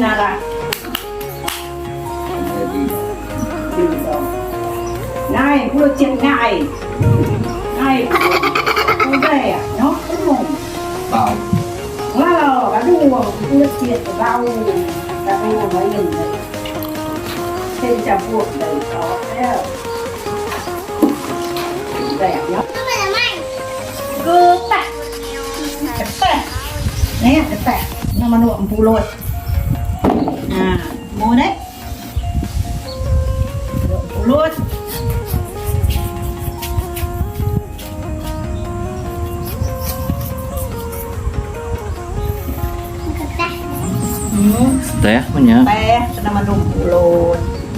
nara. Ngai pulo chin ngai. Ngai pulo nhó mùng. Bau. Wow, aduh, pulo chin bau. Aduh, main. Thêm campur dari kau. Getah. Getah. Ni getah. Nama manuk empulut. Ha, mu ni. Manuk empulut. Hmm. Teh punya. Teh kena manuk empulut.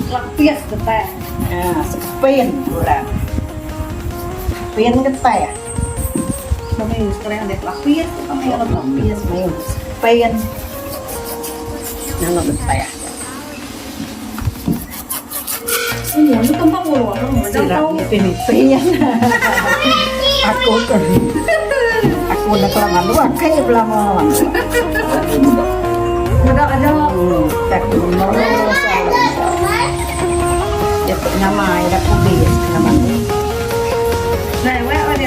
Lapis getah. Ha, sepin orang. Pin getah. Kami sekarang ada lapis, kami ada lapis, main sepin. Nama getah. Sirap Aku aku nak lama lu akai belama. Ada ada. Tak mau. Ya nama ya kubis nama. Này quét qua đi.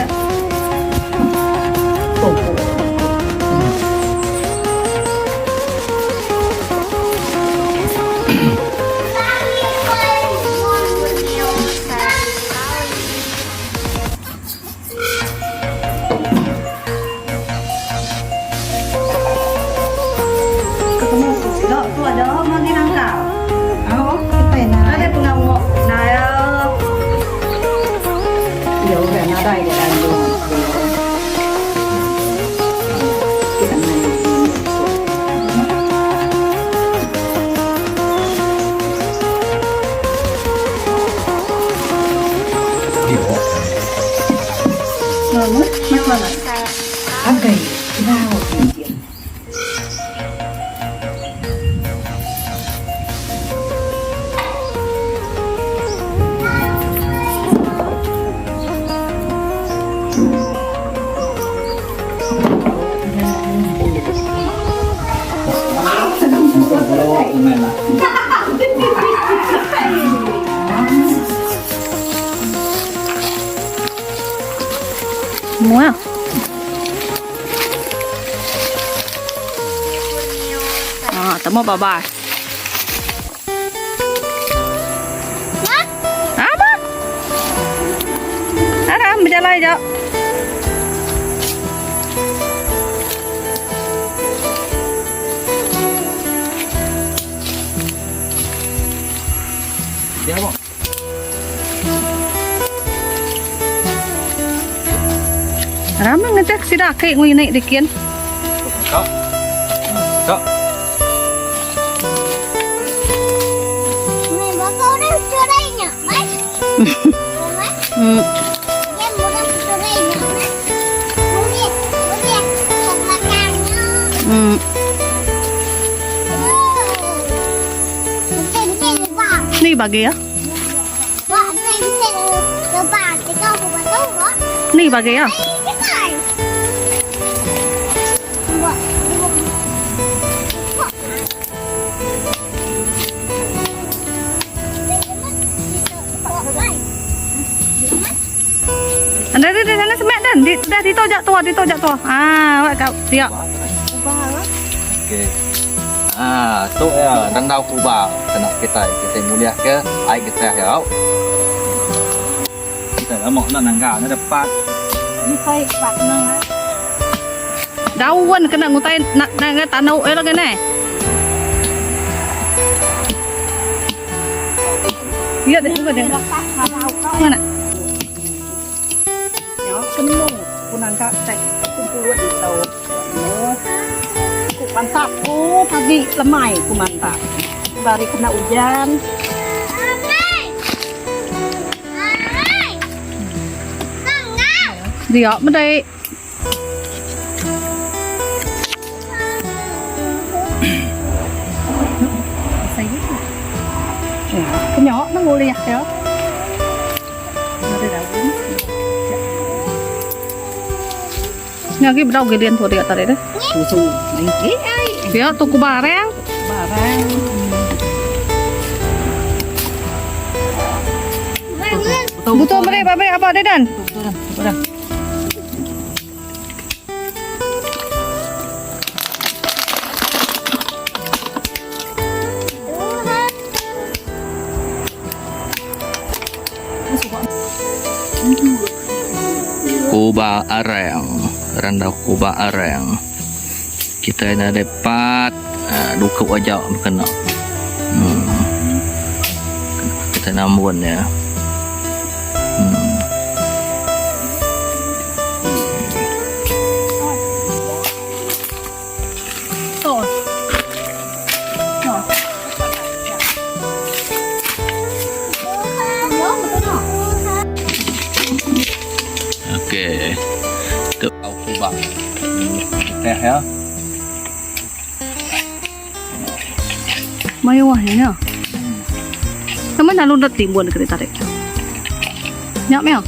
Tuh. Ketemu sida tu ada magi nangkal. Oh, kita nak. Ada pengawa. Nah, ya. Ya udah nadai ke dalam. Kita Dia. Ngon mất ngon rồi. Oke, kita mau Pulut main lah. Mua. Ah, temu bye-bye. Apa? Aram berjalan jap. Dia apa? Aram ngecek sida ke ngui naik dikin. Kok. Kok. Hmm. Hmm. Ni bagi ya. Ni bagi ya. Anda di sana semak dan di dah ditojak tua ditojak tua. Ah, awak kau dia. Okey. Ah, tu ya dandau kuba kena kita kita mulia ke ai kita ya. Kita lama nak nangga nak dapat Ini saya partner. Daun kena ngutai nak nak tanau eh lagi ni. Ya deh, bukan deh. Mana? Ya, kena punang kak cek kumpulut itu. Ku mantap, oh pagi lemai ku mantap. Bari kena hujan. Dia berdai. Ya, kenyok nang boleh ya. Ada daun. Ni lagi berau gilian tu dia tadi deh. Susu. Ini ai Dia tuku barang. barang. Butul meri ba meri aba dia dan. Betul dah. Cepat dah. Kuba Arang, randau Kuba Arang. Kita nadai part uh, duku aja kena. Kita nambun ya. Okey. Tu au kubang. Teh ya. Mayuh nya. Nama lalu enda timbun ke ditarik. Nya meh.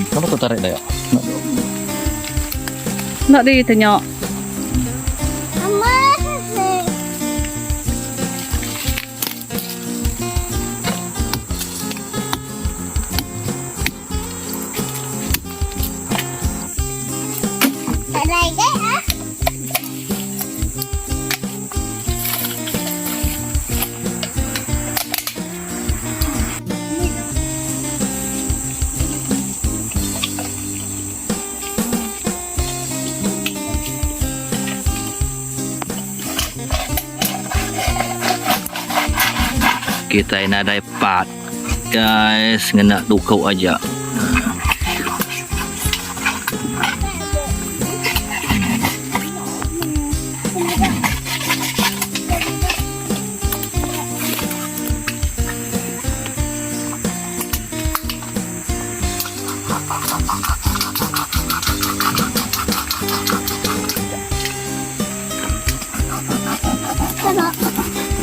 Kenapa tu tarik dah ya? Nak di tanya. Kitai nadai part guys ngena duku aja.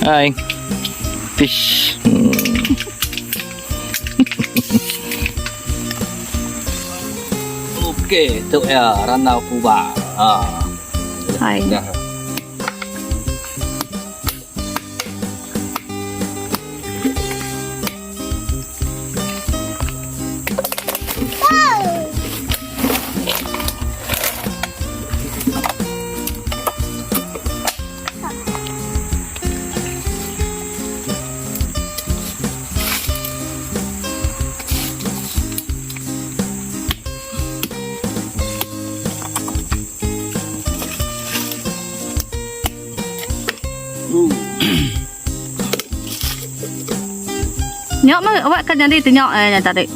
Hai. Fish. Okey, tu ya randau kuba. Ha. Hai. Dah. Nya meh awak ka nyadi ti nya eh nya tadi.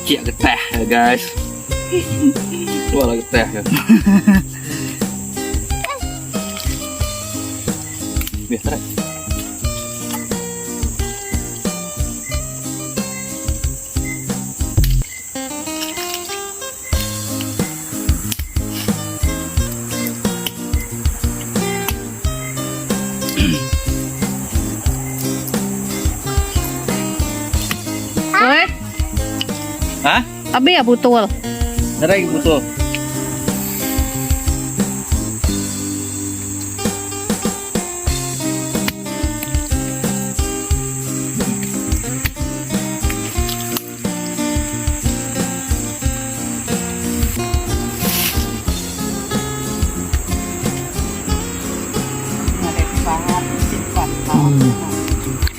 Pecik getah ya guys. Keluar lah getah ya. Biar tarik. Oi. Ha? Abi ya butul. Nadai butul.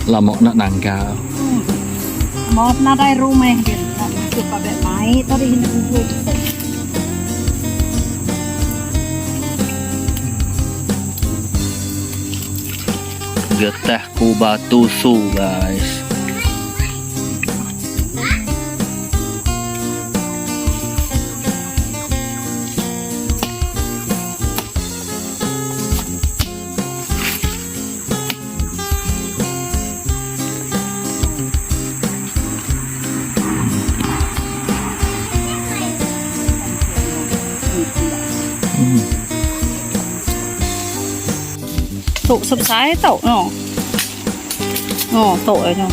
Lama nak nangkal. Mau nadai rumah din. Suka bet mai tadi ini gue. Getah kuba tusu guys. Tu sebesai tu no. No, tu eh no.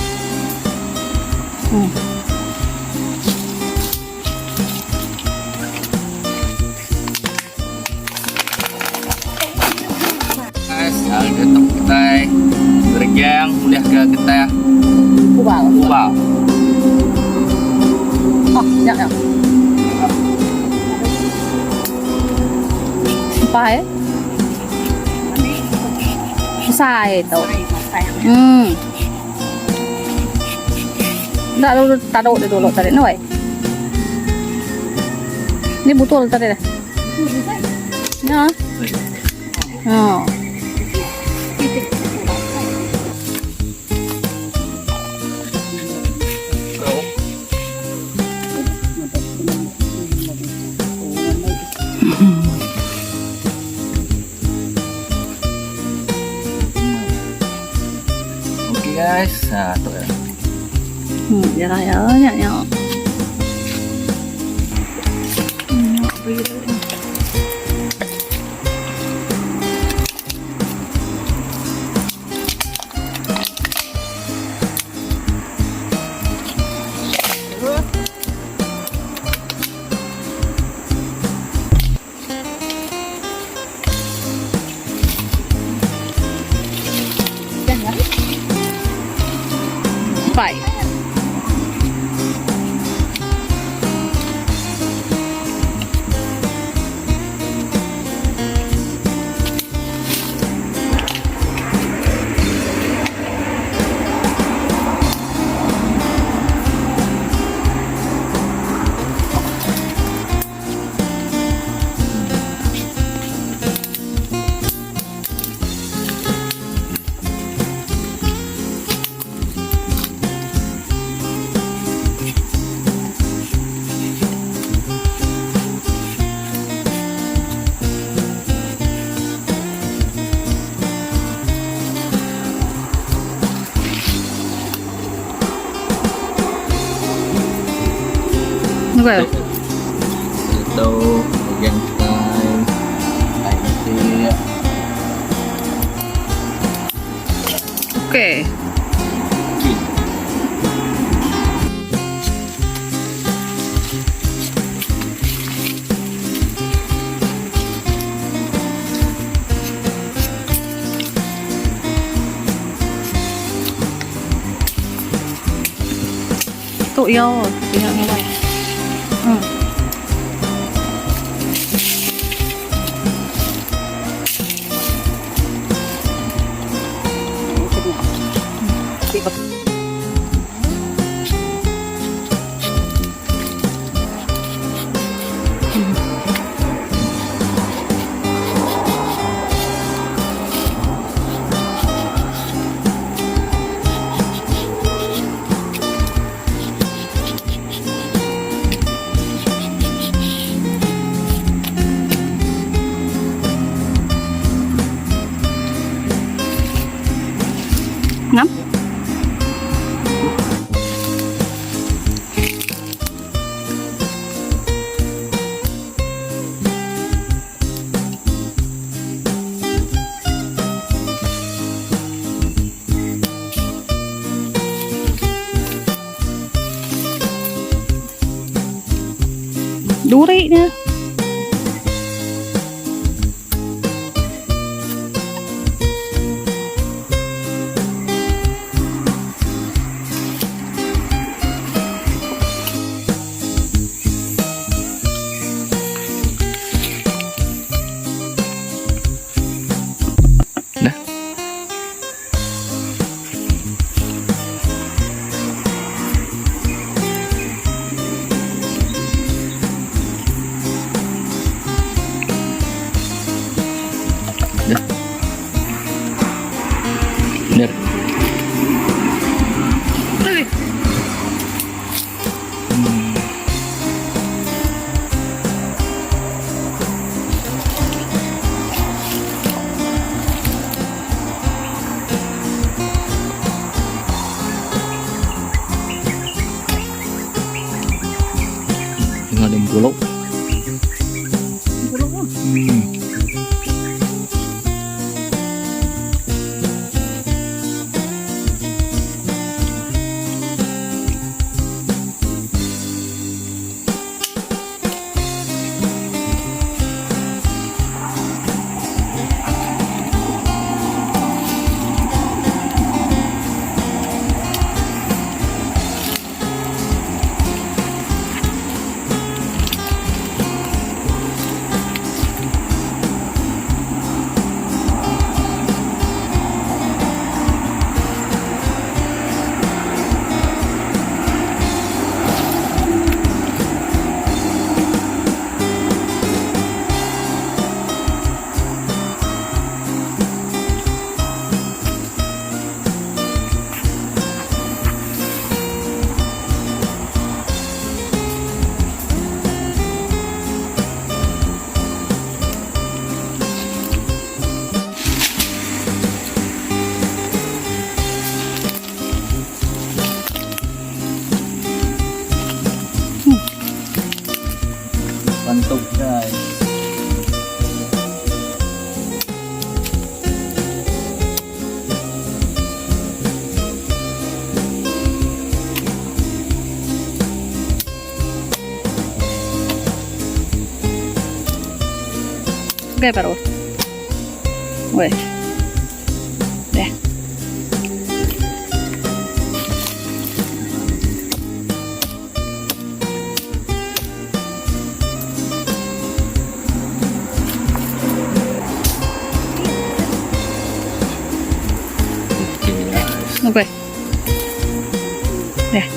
Guys, hari tu kitai beregang ulih ke getah Kubal. Kubal. Oh, nya nya. Empai. Besai tu. Enda dulu taruh dia dulu tadi noi. Ni butul tadi dah. Ya. Ha. Okay guys, ha, tu ya. Jarah ya nya nya. Pai. Okay. Itu bagian kitai ai iti. Okay. Okay. Tu iya, iya ngewan. Ngam? Duri nya. Dah. Dah. Dah. Tengah ada pulau. Pulau. Pegai baru. Weh. Deh. Okay. Deh.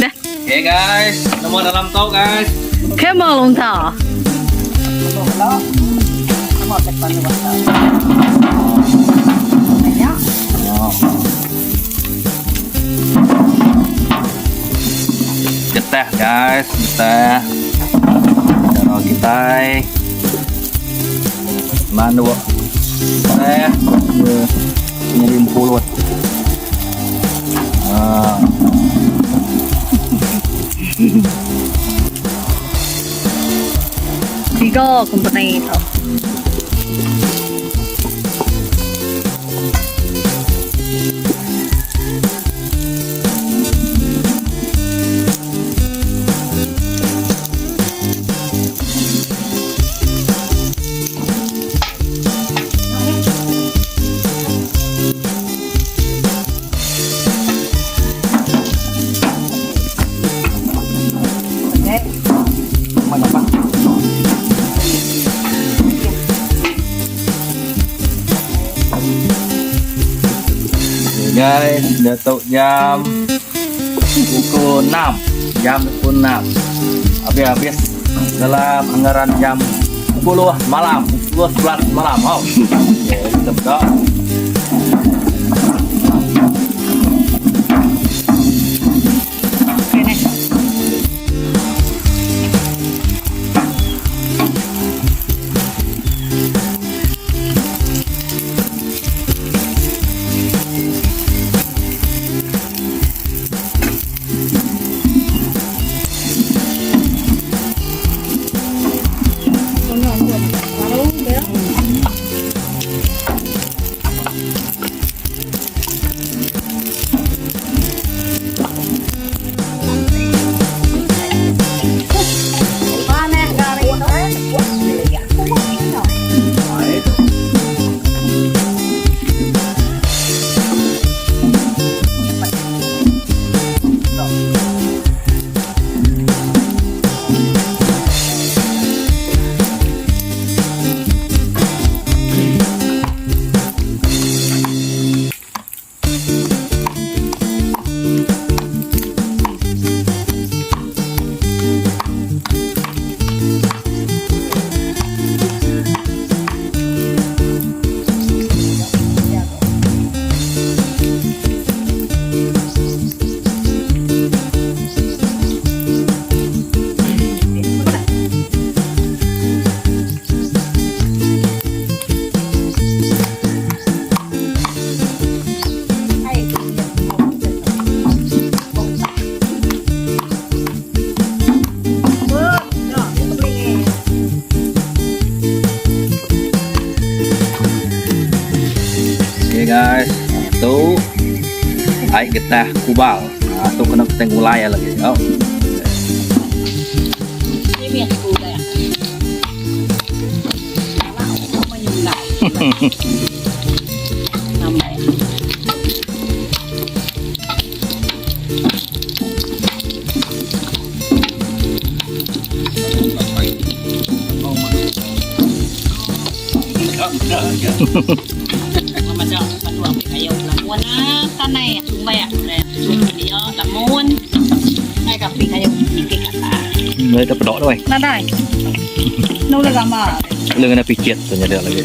Dah. Okay guys, nemu dalam tu guys. Camel unta. Getah guys, getah. Cara kitai manduk getah nyadi empulut. Ha. Tiga company tu. Guys, dah tau jam pukul 6. Jam pukul 6. Habis-habis dalam anggaran jam 10 malam, pukul 11 malam. Oh. Okay, kita buka. Okay, next. Tu ai getah kubal. Ha tu kena kitai ngulai lagi au. Mulai terpedok tu ai. Nadai. Nu le gambar. Lu kena picit tu nyadi lagi.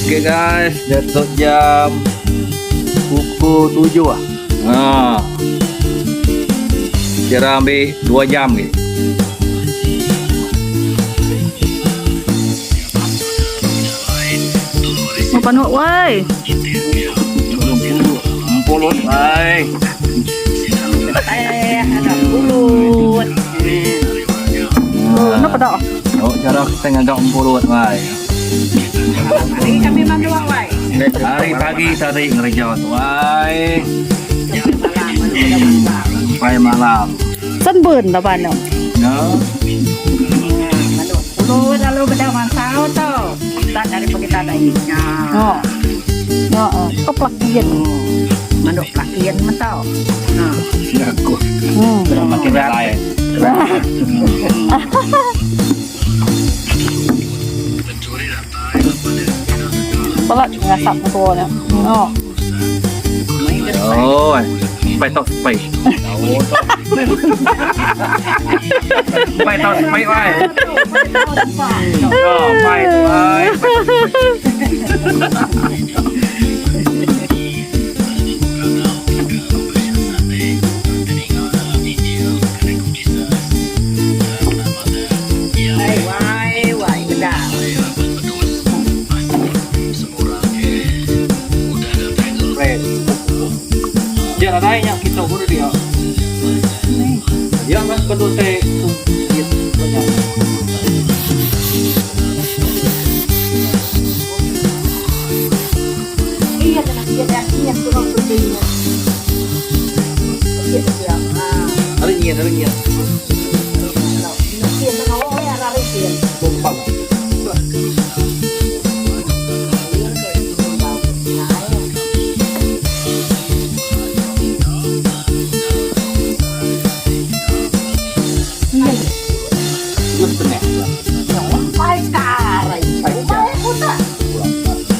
Okay guys, diatu jam pukul tujuh ah. Ha. Kira ambil dua jam lagi. Mau panuk woi. Empulut ai. Eh, ada pulut. Oh, napa dak? Oh, cara kita ngagak empulut ai. Hari kami manduang wai. Hari pagi tadi ngereja tu ai. Sampai malam. Sunburn dah ban. No. Pulut lalu beda mansau tu. Tak dari pagi tadi. Oh. Ya, kau pelakian. Manduk pelakian mentau. Ha. Aku. Makin lain. Balat ngasap tua ni. Oh. Oh, ไปตอกไปไปตอกไปไว้ก็ไปไป Ai wai wai beda. Dia ada yang kita guru dia. Dia apa? perlu te banyak. Iya, kena dia iya, turun tu dia. Iya, dia. Ah. Ada nyian, ada nyian. Iya, tengah oh ya, rari dia. Tumpang. Lu setengah. Pai karai. Pai puta.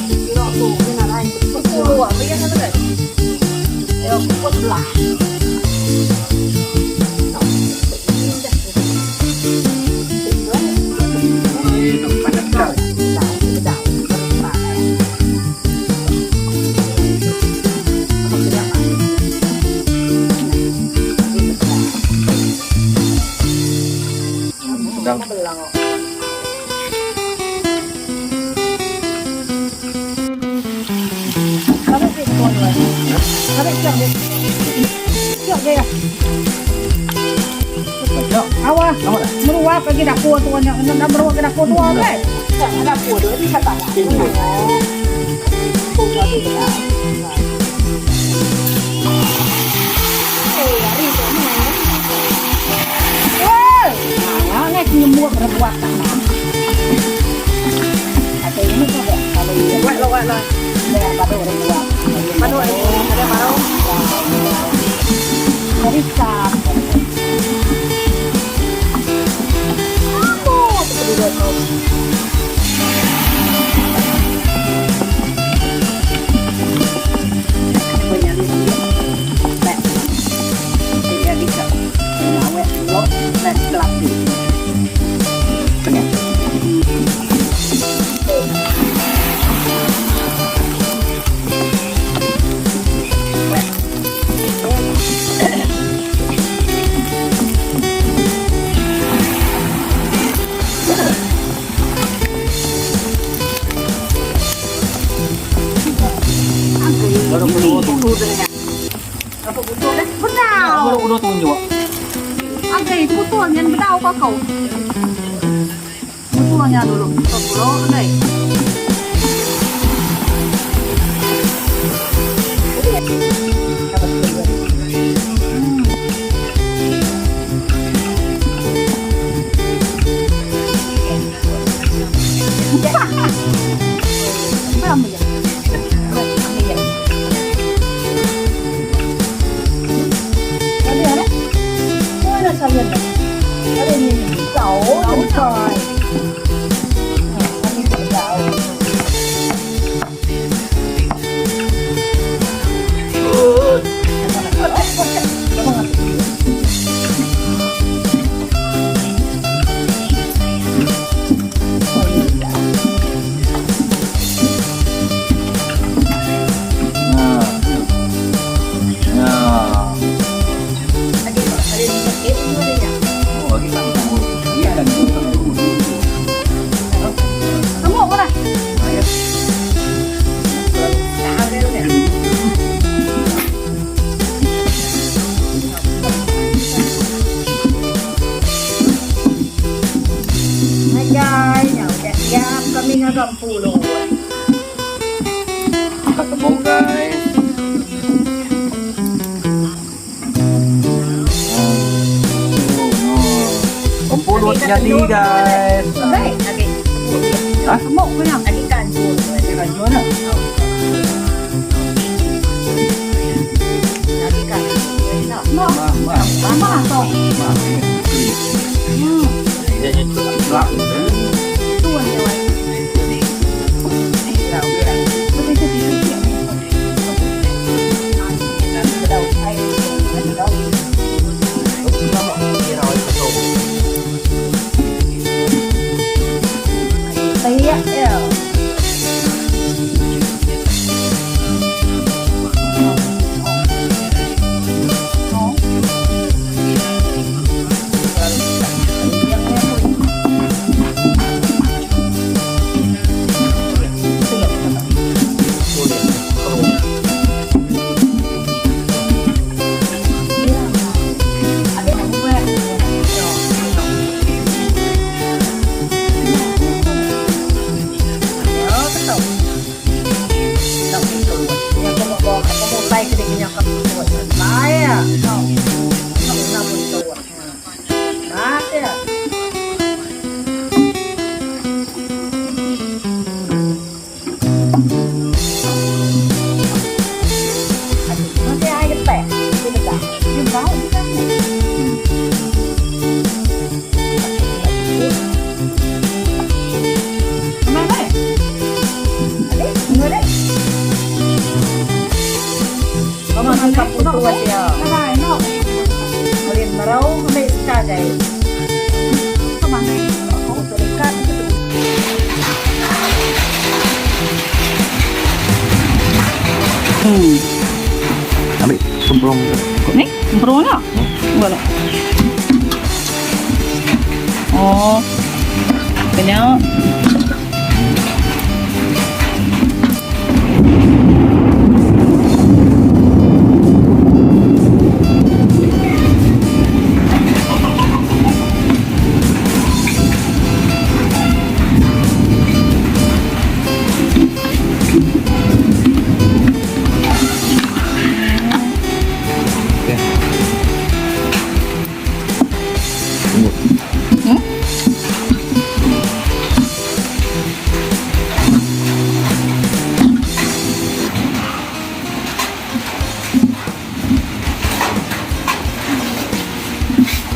Kira tu kena lain sepuluh apa yang ada. Ayo kuat lah. Itu banyak sekali. Sedang. Awas, meruap lagi dapur tu nya, nak meruap ke dapur tu apa? Dapur tu ni kata. Nyemuk berbuat tak Ada ini kok kalau iya. Buat lo, buat lo. Ya, baru berbuat. Baru ada baru. Dari sam. Kamu betul kau. Punya ni. Tidak bisa. Awet lo, dan kelap. Tengah. Baru kedua tu. Apa betul dah? Benar. Baru kedua tu juga. Angkai putulnya bedau kau kau. Putulnya dulu. Putul angkai. Apa ya? Ada ada? Mana saya dah? Ada ni jauh jauh. Ini jauh. Nah. Ya. Oh, lagi kan. Iya kan. Kamu apa dah? Hai guys, udah siap kami ngagampulo. Ketemu guys. Kumpul jadi guys. Baik, lagi. Hah? Semuk punya. Lagi kanjur. Lagi kanjur nak? Lagi kanjur. Ma, Ma, ma, ma to. ma. Dia celak. Tuan dia. Iya, ya. Emperung. Ni, emperung nya. Buat lah. Oh. Kena.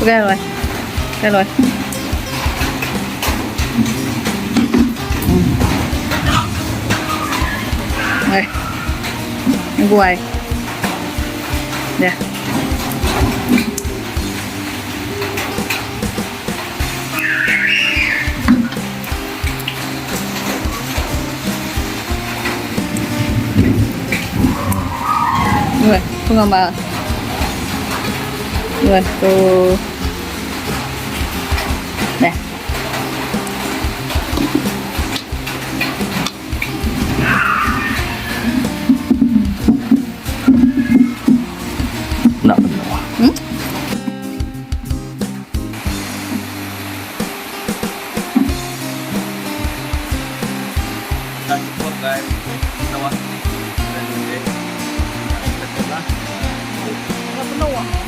Pegai rồi. Pegai rồi. Đây. Guai. Dah. Guai, tu gambar. Guai, tu. Dah. Enda penuh. Dah cukup guys. Kita wah. Dah penuh.